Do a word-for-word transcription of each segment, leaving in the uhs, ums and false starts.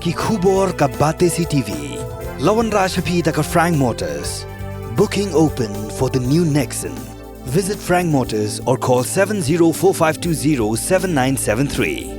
Ki khubor ka Batesi T V. La wanrah sha phi da ka Frank Motors. Booking open for the new Nexon. Visit Frank Motors or call seven zero four five two zero seven nine seven three.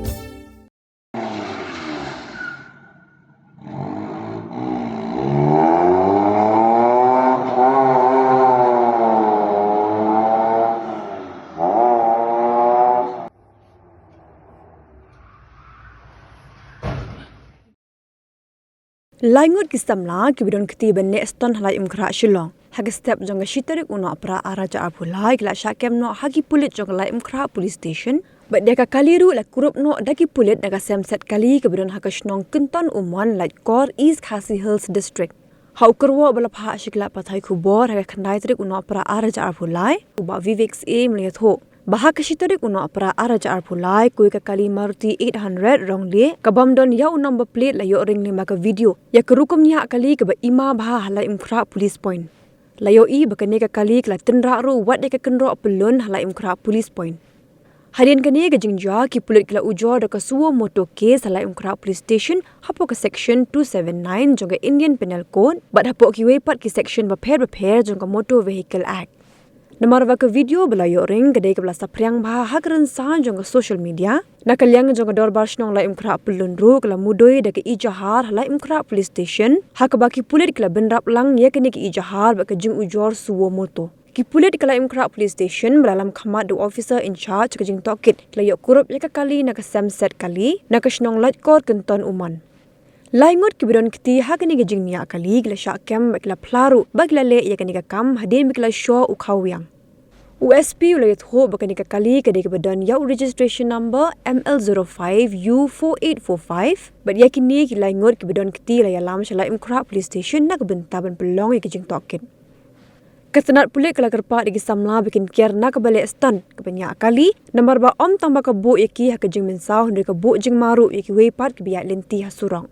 Lai ngut ki samla kiba don kti ban neh ston ha Laitumkhrah Shillong ha ka step jong ka shi tarik u Nohprah ar hajar arphew lai ki la shah kem noh ha ki pulit jong ka Laitumkhrah Police Station. Bad ïa ka kali ruh la kurup noh da ki pulit na ka sem set kali kaba don ha ka shnong Kynton Umon, Laitkor, East Khasi Hills District. Ha u kyrwoh ba la phah sha ki lad pathai khubor ha ka khyndai tarik u Nohprah ar hajar arphew lai, u Bah Vivek Syiem u la ïathuh ba ha ka shi tarik u Nohprah ar hajar arphew lai, kawei ka kali Maruti eight hundred Ronglieh ka bym don ïa u number plate la ïoh ring lyngba ka video ïa ka rukom ñiah kali kaba ima bha ha Laitumkhrah Police Point. La ïohi ba kane ka kali ka la tynrah ruh wat ïa ka kynroh pyllun ha Laitumkhrah Police Point. Hadien kane ka jingjia, ki pulit ki la ujor da ka suo moto case ha Laitumkhrah Police Station hapoh ka section two seven nine jong ka Indian Penal Code bad hapoh kiwei pat ki section bapher bapher jong ka Motor Vehicle Act. Namar ba ka video ba la ïoh ring ka dei kaba la saphriang bha ha ka rynsan jong ka social media, na ka liang jong ka Dorbar Shnong Laitumkhrah Pyllun ruh ka la mudui da ka ejahar ha Laitumkhrah Police Station, ha kaba ki pulit ki la bynrap lang ïa kane ka ejahar bad ka jingujor suo moto. Ki pulit ka Laitumkhrah Police Station ba la lam khmat da u officer in charge ha ka jingtohkit ki la ïoh kurup ïa ka kali na ka sem set kali na ka shnong Laitkor, Kynton Umon. Lai ngut kiba don kti ha kane ka jingñiah kali ki la shah kem bad ki la phla ruh ba ki la leh ïa kane ka kam hadien ba ki la shoh u khaw wiang. U S P u la ïathuh ba kane ka kali ka dei kaba don ïa u registration number M L zero five U four eight four five bad ïa kine ki lai ngut kiba don kti la ïalam sha Laitumkhrah Police Station na ka bynta ban pynlong ïa ka jingtohkit. Ka tnat pulit ka la kyrpad ïa ki samla ba kin kiar na kaba leh ston kaba ñiah kali, namar ba ym tang ba ka buh ïa ki ha ka jingmynsaw hynrei ka buh jingma ruh ïa kiwei pat kiba ïaid lynti ha surok.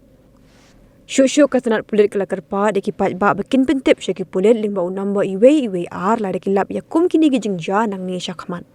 Shuh shuh ka tnat pulit ka la kyrpad ïa ki paidbah ba kin pyntip sha ki pulit lyngba u number uwei uwei ar lada ki lap ïa kum kine ki jingjia nangne shakhmat.